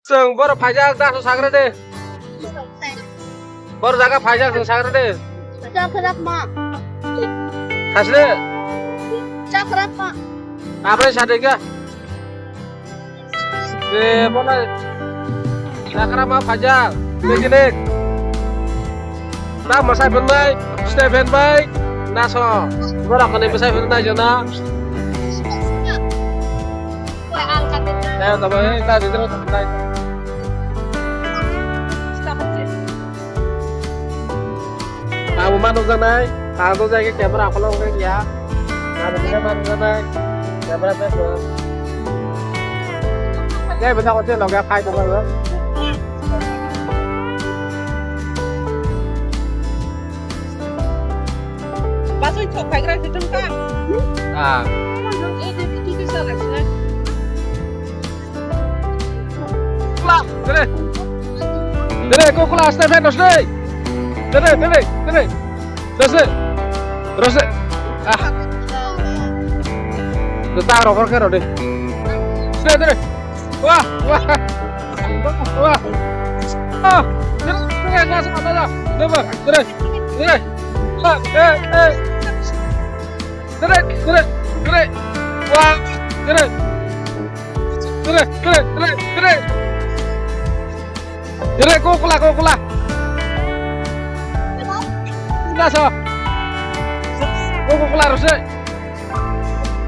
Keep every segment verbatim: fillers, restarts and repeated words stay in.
Chwng borok phaijak, daso sagra de. Borok jaga phaijak, chwng sagra de. Chakrap ma. Khasle. Chakrap ma. Abrai sade ka. De bona. Chakrap ma phaijak. Picnic. Ta mwsai phenbai, stay phenbai, naso. Borok kani mwsai phenbai jona. Tayo tabo, eh, ta didro tabo. Abo mano janai, ta do jai ke camera aphalo ke ya. Abo mano mano janai, camera pe ko. Jai benda ko te loga khai ko. Basoi thok phaigra se thung ta. Ah. Eh, de, de, de, de, sa la se. Kula, dere. Dere, ko kula, aste, aste, aste. Dere, dere, dere. Dere. Rose. Ah. Dere, ta ro, kor, kor, dere. Dere, dere. Wah, wah. Wah. Ah, dere, dere, na, sa, na, na. Dere, dere. Dere. Ah, eh, eh. Dere, dere, dere. Wah, dere. Dere, dere, dere, dere. Dere, kokla, kokla. Nasa. Kokla, rose.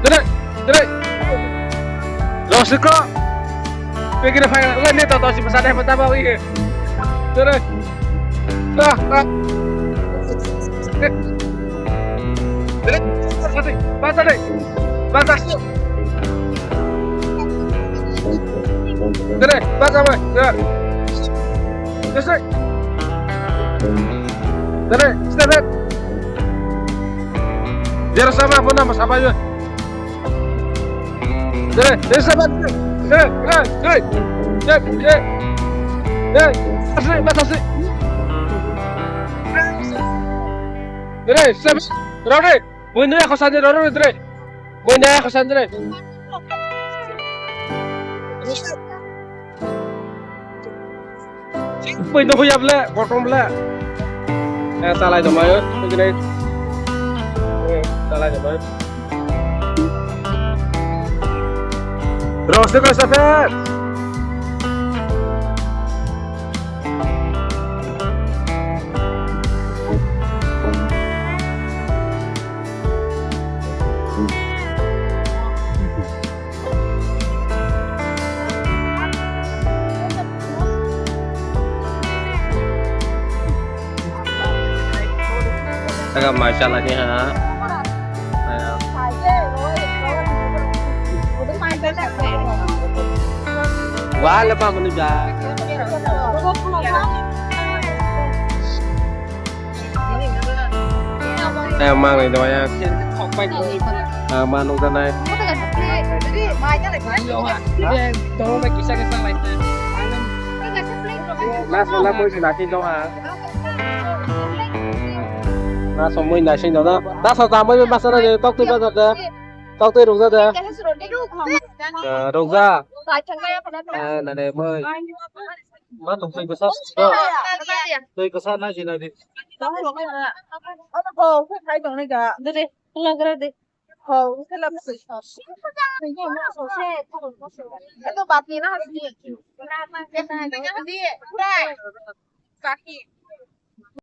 Dere, dere. Rose ko. Pegire fai, le ne to to si pasade pa taba wi. Dere. Ah, ah. Dere. Dere. Pasade. Pasade. Pasade. Dere, bacha bai, dere. Dere, step back. Dere, sama apa nama, sama aja. Dere, dere, step back. Dere, dere, dere. Dere, dere. Dere, asli, bacha asli. Dere, step back. Rode, buin dere, kosan dere, rode, dere. Buin dere, kosan dere. Pui no huya ble, bottom ble. Eh, talai do mayo, pui gre. Eh, talai do mayo. Rose ko safer. Taga mai chalani ha. Wala pa manu ja. Eh, mang ni doya. Ah, ma nung tanai. Na so na moi sina ki dong ha. Na so moi na sing dong na. Na so ta moi ma sa na tok tui ba da. Tok tui rung da. Ah, rung da. Ah, na ne moi. Ma tong tui ko sa. Tui ko sa na ji na di. Ano ko, khai tong ni ga. Dede, lagra de. Ho, kala mo. Ito bati na ni. Di, dai. Kaki.